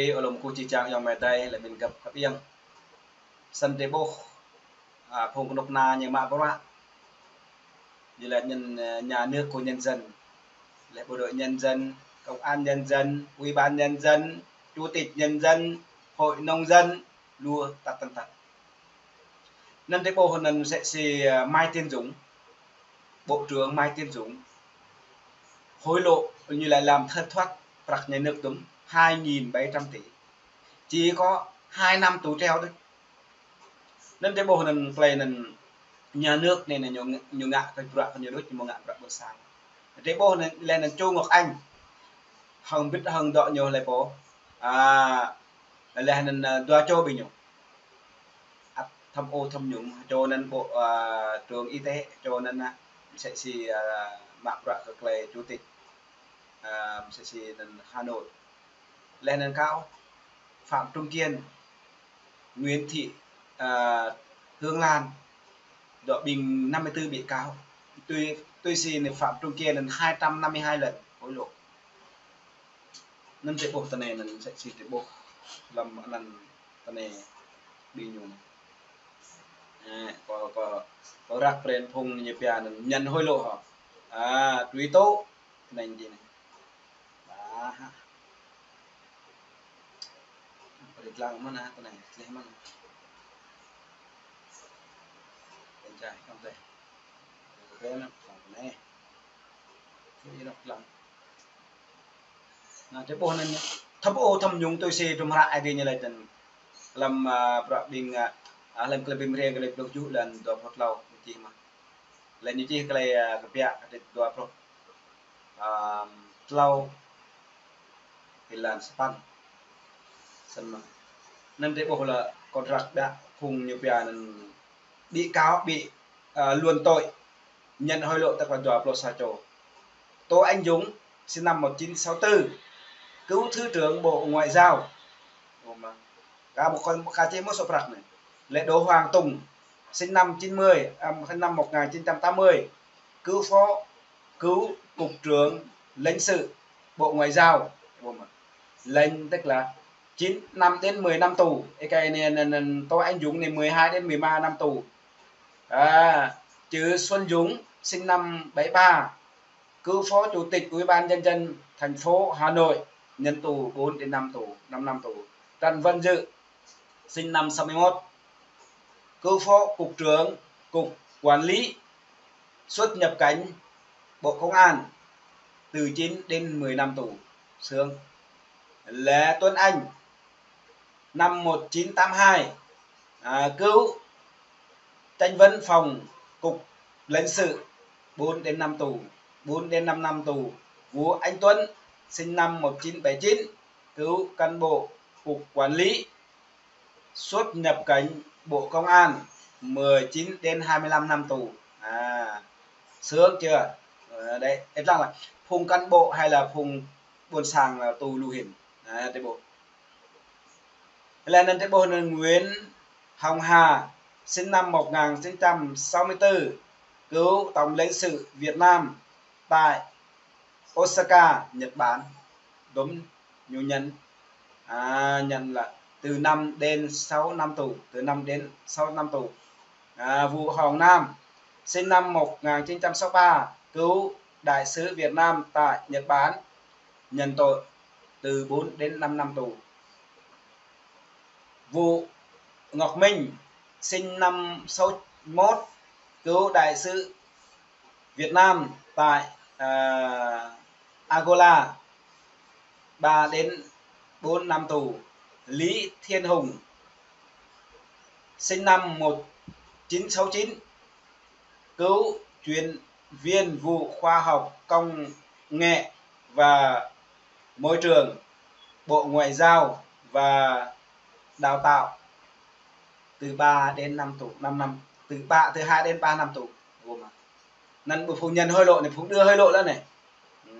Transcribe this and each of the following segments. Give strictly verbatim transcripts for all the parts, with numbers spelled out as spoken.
Ơ lŏm kơ či čang yŏng mơtai lĕ ƀing găp kơ ƀiăng. Săn tơƀôh, a, phung kơnuk kơna ñu mă bruă. Ñu laĭ nhân, a, nhà nước của nhân dân. Lĕ bộ đội nhân dân, công an nhân dân, ủy ban nhân dân, chủ tịch nhân dân, hội nông dân, lu tăt tăn tăt. Anŭn tơƀôh anŭn mơsĕ si, a, Mai Tiến Dũng, Bộ trưởng Mai Tiến Dũng, hối lộ ñu laĭ làm thất thoát prăk nhà nước tŭm hai nghìn bảy trăm tỷ. Chỉ có hai năm tù treo thôi. Anŭn tơƀôh anŭn tơlơi anŭn nhà nước anai anŭn ñu, ñu ngă kơ bruă kơ ñu đôč, ñu ngă bruă ƀôn sang. Tơƀôh anŭn lĕ anŭn Chu Ngọc Anh. Hăng ƀĭt hăng dŏ ñu lĕ pô. A, lĕ anŭn, a, dua čô ƀing ñu. Ăt tham ô tham nhũng, čô anŭn bộ, a, trưởng y tế, čô anŭn, a, mơsĕ si, a, mă bruă kơ tơlơi chủ tịch, a, mơsĕ si anŭn Hà Nội. Lĕ anŭn kâo Phạm Trung Kiên, Nguyễn Thị, a, Hương Lan, dŏ ƀing năm mươi tư bị cáo. Tui, tui si anai Phạm Trung Kiên anŭn hai trăm năm mươi hai lần hối lộ. Anŭn tơƀôh tơnai anŭn mơsĕ si tơƀôh lăm anŭn tơnai ƀing ñu anŭn. Ơ, kơ, kơ, kơ răk pren phung ñu pia anŭn nhận hối lộ hŏ. A, truy tố. Tơnai jing anai. Ba ha. Pơrit lăng mơ̆n ha, tơnai, tleh mơ̆n ha. Tơnai, tơnai. Tơnai, tơnai. Tơnai, tơnai. Anŭn tơƀôh anŭn, tham ô tham nhũng tui si tŭm hră Ơi Adai ñu laĭ tơ̆n. Lăm, a, prăk ƀing, a, a, lăm klei Bi Mriêng klei pluh tơjuh lăn dua pluh klâo ñu čih mơ̆n. Lĕ ñu čih klei, a, kbiă kơtit dua pluh, a, klâo, êlan sapăn. Săn mơ̆n. Anŭn tơƀôh lĕ kơ răk đa phung ñu pia anŭn bị cáo bị, à, luận tội, nhận hối lộ tức là dua pluh sa čô. Tô Anh Dũng, sinh năm một chín sáu tư, cựu Thứ trưởng Bộ Ngoại giao. Ơ, mă. Kâo ƀu khŏm, kâo či mơ̆ sô prăk anai. Lĕ Đỗ Hoàng Tùng, sinh năm chín mươi, à, sinh năm một ngàn chín trăm tám mươi, cựu phó, cựu cục trưởng lãnh sự Bộ Ngoại giao. Ơ, mă. Lãnh tức là chín năm đến mười năm tù. Ê, cái này, này, này, Tô Anh Dũng này mười hai đến mười ba năm tù. À, chữ Xuân Dũng, sinh năm bảy ba, cựu phó chủ tịch Ủy ban Nhân dân thành phố Hà Nội, nhận tù bốn đến năm tù, năm năm tù. Trần Văn Dự, sinh năm sáu mươi mốt, cựu phó cục trưởng cục quản lý xuất nhập cảnh Bộ Công an, từ chín đến mười năm tù. Sướng. Lê Tuấn Anh, năm một chín tám hai, à, cựu chánh văn phòng cục lãnh sự, bốn đến năm tù, bốn đến năm năm tù. Vũ Anh Tuấn, sinh năm một chín bảy chín, cựu cán bộ cục quản lý xuất nhập cảnh Bộ Công an, mười chín đến hai mươi lăm năm tù. À, sướng chưa? Ờ, đấy, em rằng là phung cán bộ hay là phung ƀôn sang là tù lu hĭn. À, tơƀôh. Lĕ anŭn tơƀôh anŭn Nguyễn Hồng Hà, sinh năm một ngàn chín trăm sáu mươi tư, cựu tổng lãnh sự Việt Nam tại Osaka, Nhật Bản. Đúng, ñu nhận, à, nhận là từ năm đến sáu năm tù, từ năm đến sáu năm tù. À, Vũ Hồng Nam, sinh năm một ngàn chín trăm sáu mươi ba, cựu đại sứ Việt Nam tại Nhật Bản, nhận tội từ bốn đến năm năm tù. Vũ Ngọc Minh, sinh năm sáu mốt, cựu đại sứ Việt Nam tại, à, Angola, ba đến bốn năm tù. Lý Thiên Hùng, sinh năm một chín sáu chín, cựu chuyên viên vụ khoa học công nghệ và môi trường, Bộ Ngoại giao và Đào tạo, từ ba đến năm tù, năm năm, từ ba, từ hai đến ba năm tù. Gồm à. Anŭn ƀu phung nhận hối lộ anai, phung đưa hối lộ lĕ anai. Ừ.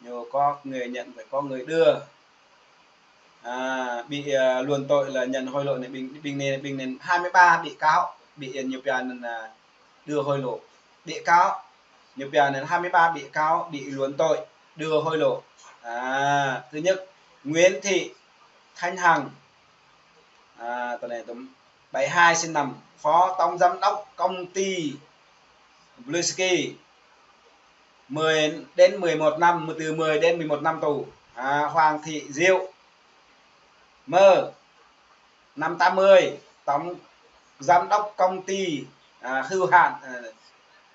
Ñu có người nhận phải có người đưa. À, bị, à, luận tội là nhận hối lộ anai, ƀing, ƀing anai, ƀing anai hai mươi ba bị cáo, bị, à, ñu pia anŭn, à, đưa hối lộ. Bị cáo, ñu pia anŭn hai mươi ba bị cáo bị luận tội đưa hối lộ. À, thứ nhất, Nguyễn Thị Khánh Hằng. À, tơ anai tơm bảy hai sinh năm, phó tổng giám đốc công ty Blue Sky. Mười, đến mười một năm, từ mười đến mười một năm tù. À, Hoàng Thị Diệu. M, năm tám mươi, tổng giám đốc công ty, à, hữu hạn, à,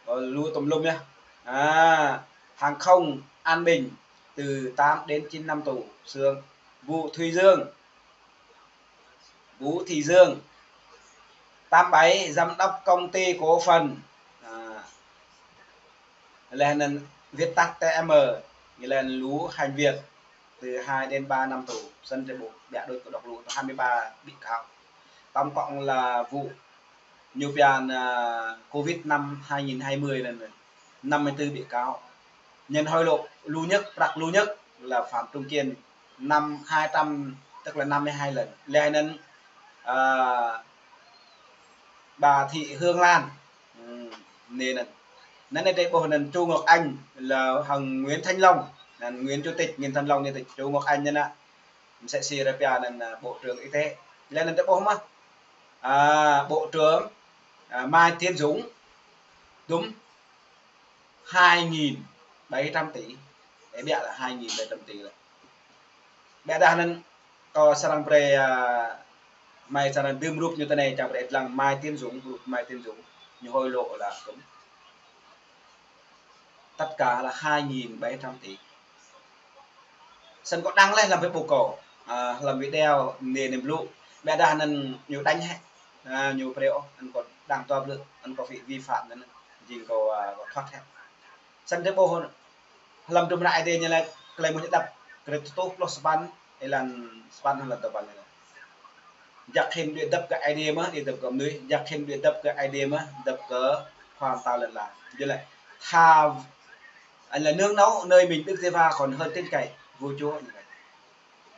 lu tùm lum nhá. À, hàng không An Bình, từ tám đến chín năm tù. Sương. Vũ Thùy Dương. Vũ Thị Dương. Tám bảy, giám đốc công ty cổ phần, à, laih anŭn viết tắt T M, nghĩa là lu hành việc, từ hai đến ba năm tù. Sân ƀiă ƀu, ƀiă đôč kơ đŏk lu, hai mươi ba bị cáo. Tổng cộng là vụ ñu pơhiăp, à, Covid năm hai nghìn hai mươi anŭn, năm mươi tư bị cáo. Nhận hối lộ lu nhất, prăk lu nhất là Phạm Trung Kiên, năm hai trăm, tức là năm mươi hai lần. Laih anŭn, à, bà Thị Hương Lan. Ừm, anai anŭn. Anŭn anai drơi ƀuh anŭn Chu Ngọc Anh là hăng Nguyễn Thanh Long. Anŭn Nguyễn Chủ tịch, Nguyễn Thanh Long Chủ tịch, Chu Ngọc Anh anŭn. Mơsĕ si rơpia anŭn, à, Bộ trưởng Y tế. Laih anŭn drơi ƀuh mơ̆n. À, Bộ trưởng, à, Mai Tiến Dũng. Đúng. Hai nghìn bảy trăm tỷ. Ơ, ƀiă là hai nghìn bảy trăm tỷ lĕ. Ƀiă dah anŭn kâo srăng brơi, à, mơi srăng đưm rup ñu tơ anai, čang brơi lăng Mai Tiến Dũng, rup Mai Tiến Dũng. Ñu hối lộ là cũng tất cả là hai nghìn bảy trăm tỷ. Sân kâo đăng laih lăm Facebook kâo, à, lăm video anai anŭn blŭ. Ƀiă dah anŭn ñu đañ hĕ. À, ñu brơi ôh, anŭn kâo đăng tơblư̆, anŭn kâo vi, vi phạm anŭn. Jing kâo, à, kâo thoát hĕ. Sân drơi ƀuh lăm tơm ră Ơi Adai ñu laĭ tơlơi mơ̆ng ñu đăp, kơ rơtuh pluh sapăn, êlan sapăn hăng lăm tơpăn anŭn. Jăk hĭn đuaĭ dăp kơ Ơi Adai mơ̆n, đuaĭ dăp kơ mơnuih, jăk hĭn đuaĭ dăp kơ Ơi Adai mơ̆n, dăp kơ khua mơtao lŏn ala. Jing lĕ, tha, anh là nương náu nơi mình Đức Giê-hô-va còn hơn tin cậy vua chúa.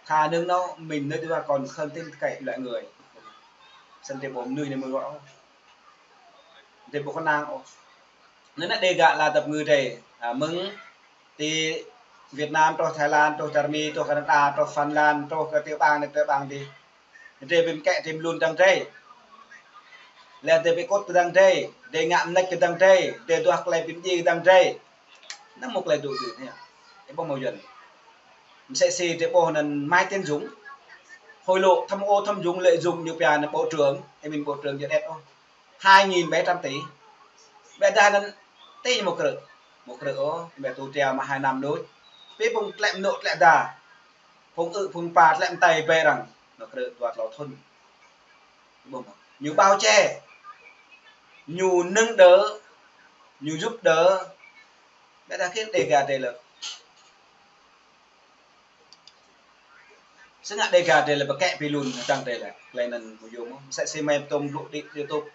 Tha nương náu mình nơi Đức Giê-hô-va còn hơn tin cậy loài người. Sân drơi ƀuh mơnuih anai mơ̆n ôh. Drơi ƀu kơnang ôh. Anŭn anai Dega laĭ dăp ngui drơi, à, mơ̆ng ti Việt Nam, truh Thái Lan, truh Čar Mi, truh Canada, truh Phần Lan, truh kơ tiểu bang anai, tiểu bang adih. Drơi ƀu mơkĕ drơi mơlŭn dơ̆ng drơi. Laih drơi ƀu kŭt kơdơ̆ng drơi, drơi ngă mơneč kơdơ̆ng drơi, drơi duah tơlơi ƀing djai kơdơ̆ng drơi. Anŭn mơ̆ tơlơi dŏ dih anai. Ơ, ƀu hmâo yuăn. Mơsĕ si drơi ƀuh anŭn Mai Tiến Dũng. Hối lộ tham ô tham nhũng lợi dụng ñu pia anŭn bộ trưởng, ơ, mĭn bộ trưởng jơđet ôh. Hai nghìn bảy trăm tỷ. Ƀiă dah anŭn tơ ñu mơ̆ krư̆. Mơ̆ krư̆ ôh, ƀiă tu tria mă hai năm đôč. Pĭ phung tlĕ mơnŭ tlĕ da. Phung ư̆ phung pa tlĕ mơtai ƀai arăng. Mơ̆ krư̆ dua tlâo thŭn. Ƀuh mơ̆. Ñu bao che. Ñu nâng đỡ. Ñu giúp đỡ. Ƀiă dah kơ Dega drơi lĕ. Sơngă Dega drơi lĕ pơkĕ pi lun hơdăng drơi lĕ. Tơlơi anŭn mơ̆ yôm. Mơsĕ si mơi tơm blŭ đĭ YouTube.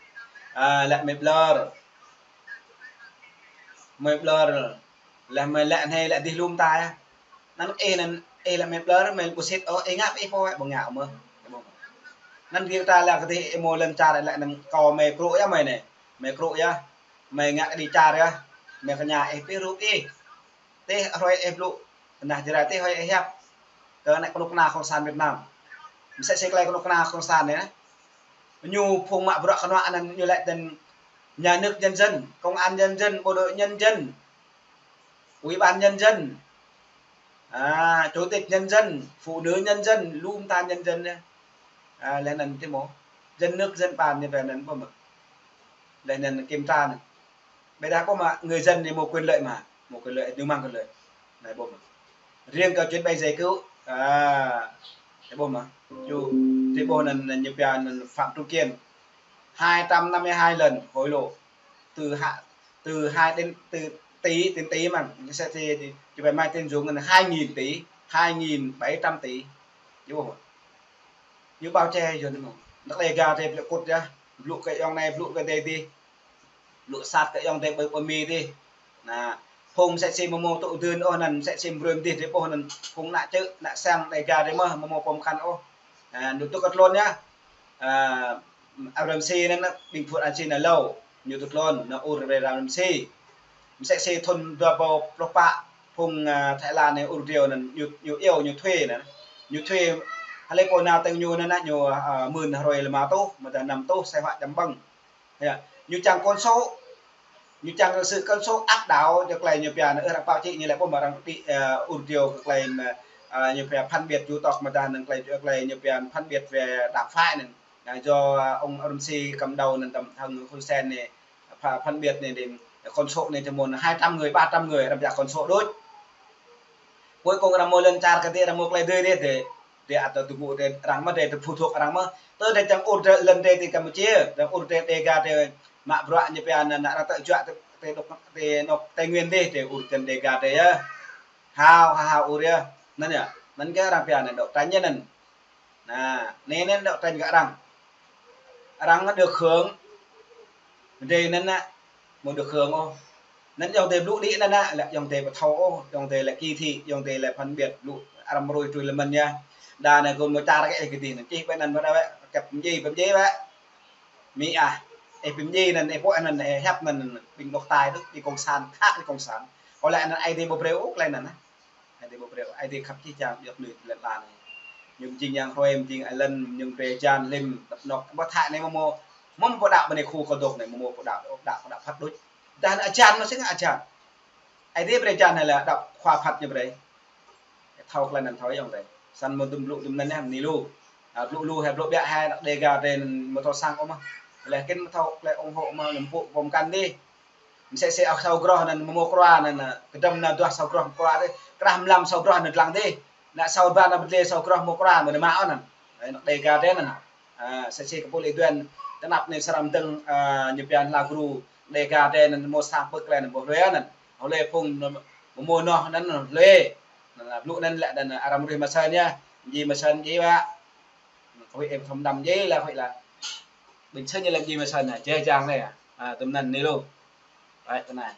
À, lĕ mơi blơr. Mơi blơr. Lĕ mơi lĕ anai lĕ dih lum ta yơh. Anŭn ih anŭn, ih lĕ mơi blơr, mơi ƀu sĭt ôh, ih ngă pơ ih pô, ƀu ngă mơ̆. Anŭn riêng ta lĕ kơ dih ih mơ̆ lŏn čar lĕ anŭn kâo mơi krŭ yơh mơi anai. Mơi krŭ yơh. Mơi ngă kơ dih čar yơh. Mơi kơ ñu ih pĭ rup ih. Tih hrơi ih blŭ, nah, jơrai tih hrơi ih hiăp kơ ană kơnuk kơna Cộng sản Việt Nam. Mơsĕ si tơlơi kơnuk kơna Cộng sản anai. Ñu phung mă bruă kơnuă anŭn ñu laĭ tên nhà nước nhân dân, công an nhân dân, bộ đội nhân dân, ủy ban nhân dân, à, chủ tịch nhân dân, phụ nữ nhân dân, lum ta nhân dân anai. À, laih anŭn tơ mơ̆. Dân nước, dân ban anai ƀơi anŭn ƀuh mơ̆. Laih anŭn kiểm tra anŭn. Ƀiă dah ƀuh mơ̆ người dân anai mơ̆ quyền lợi mơ̆. Mơ̆ quyền lợi, ñu mơ̆ng quyền lợi. Anai ƀuh mơ̆. Riêng kơ chuyến bay giải cứu, à, anai ƀuh mơ̆. Ñu, anai ƀuh anŭn, anŭn ñu pia anŭn Phạm Trung Kiên. Hai trăm năm mươi hai lần hối lộ. Từ hạ, từ hai đến, từ tỷ, tiền tỷ mơ̆n. Mơsĕ si, si, si ƀai Mai Tiến Dũng anŭn hai nghìn tỷ, hai nghìn bảy trăm tỷ. Anai ƀuh mơ̆. Ñu bao che yơh anŭn mơ̆. Anŭn Dega drơi blŭ kŭt yơh. Blŭ kơ ayŏng anai, blŭ kơ adơi adih. Blŭ sat kơ ayŏng adơi ƀơi, ƀơi Mi adih. Anŭn, phung mơsĕ si mơ̆ mơ̆ tŭ dưn ôh anŭn, mơsĕ si mơ̆ brơi mơdih drơi ƀuh anŭn. Phung ană čư̆, ană sang Dega drơi mơ̆, mơ̆ mơ̆ pơm khăn ôh. Anŭn, ñu tŭ kơ tlôn yơh. À, Abraham si anŭn, ƀing phŭt an si anŭn lâo. Ñu tŭ tlôn, anŭn ur brơi Abraham si. Mơsĕ si thŭn dua rơbâo pluh pă, phung, à, Thái Lan anai ur driâo anŭn, ñu, ñu iâu, ñu thuê anŭn. Ñu thuê Hlơi pô nao tơ̆ng ñu anŭn, ñu, ơ, mưn hrơi lima rơtuh, mơ̆ tơ năm rơtuh, sai hua čăm ƀơ̆ng. Yă, ñu čang kŏn sô, ñu čang kơ sự kŏn sô áp đảo, čơ tơlơi ñu pia anŭn, ơ, arăng pao čĭ ñu lĕ ƀu mă arăng tĭ, ơ, ur dio kơ tơlơi mơ̆, ơ, ñu pia phân biệt chủng tộc mơ̆ tơ anŭn tơlơi, tơlơi ñu pia phân biệt về đảng phái anŭn. Anŭn yua, ơ, ông Ramsi cầm đầu anŭn tơm thăng Hun Sen anai, pha-, phân biệt anai đĭ, kŏn sô anai tơmŭn hai trăm người, ba trăm người, arăng pia kŏn sô đôč. Cuối cùng arăng mơ̆ lŏn čar kơ tê, arăng mơ̆ tơlơi dơi tê, tê, tê ăt tơgŭ tê, arăng mơ̆ tê, tê phu thuộc arăng mơ̆. Tơ tê čang ur tê lŏn tê, tê Campuchia, tê ur tê Dega tê, mă bruă ñu pia anŭn, anŭn arăng tơjuă tê, tê dŏ, tê dŏ Tây Nguyên tê, tê ur tê Dega tê yă. Hao, hao, hao ur yă. Anŭn yă, anŭn kơ arăng pia anŭn dŏ tơña anŭn. Anŭn, anai anŭn dŏ tơña kơ arăng. Arăng mơ̆ được hưởng. Tê anŭn anŭn, mơ̆ được hưởng ôh. Anŭn yŏng tê blŭ đĭ anŭn anŭn, lĕ yŏng tê ƀu thâo ôh, yŏng tê lĕ kỳ thị, yŏng tê lĕ phân biệt, blŭ arăng mơrui trui lơmăn yă. Đa anai kơ mơ̆ čar kơ ih kơ tê anŭn, čih ƀơi anŭn ƀơi đa wĕ, kĕp mơjĭ, ƀơi mơjĭ wĕ. Mi ah, ih ƀơi mơjĭ anŭn, ih pô anŭn, ih hiăp anŭn, ƀing đŏk tai tŭ, ƀing cộng sản, khác ƀing cộng sản. Kơ lĕ anŭn ai tê ƀu brơi ôh, kơ lĕ anŭn anŭn. Ai tê ƀu brơi, ai tê khăp čih čang, djŏp lui lĕ lăn anai. Ñu jing yang hrơi, jing ai lăn, ñu brơi jan lĭm, tơp nŏk, ƀu thâo anai mơ̆ mơ̆, mơ̆ ƀu đaŏ ƀơi anai khu kơ dŏ anai, mơ̆ mơ̆ ƀu đaŏ, đaŏ, đaŏ phat đôč. Dah anŭn ajan mơ̆ sĭt ngă ajan. Ai tê brơi jan anai lĕ đaŏ khua phat ñu brơi. Thâo kơ lĕ anŭn thâo yŏng tê. Săn mơ̆ tŭm blŭ tŭm anŭn anai, anai lu. Ă, blŭ lu hai, blŭ ƀiă hai, anăk Dega tê anŭn mơ̆ thâo sang ôh mơ̆. Lĕ kơ mơ̆ thâo kơ lĕ ủng hộ mơ̆, lơ̆m pŭ pơm kăn tê. Msĕ sĕ ôh thâo groh anŭn mơ̆ mơ̆ kơrua anŭn, kơdăm anŭn duah thâo groh mơ̆ kơrua tê, krah mlam thâo groh anŭn lăng tê. Anŭn thâo ba anŭn bơdlê thâo groh mơ̆ kơrua mơ̆ mă anŭn. Ơ, anăk Dega tê anŭn. Ơ, msĕ sĕ kơ pôl ih duan, tơnap anai srăm dơ̆ng, ơ, ñu pia anŭn la gru, Dega tê anŭn mơ̆ sang pơ̆k lĕ anŭn ƀu hlơi anŭn. Hlơi phung anŭn mơ̆ mơ̆ noh anŭn hlơi. Anŭn blŭ anŭn lĕ anŭn arăng mơrui mơsăn yă. Ji mơsăn ji wă. Kơ huĭ ih thâo mơdăm ji lah huĭ lah. Ƀing sĕ ñu lĕ ji mơsăn yă, jai jang anai yă. Ă, tơm anŭn anai lu. Ă, tơnai.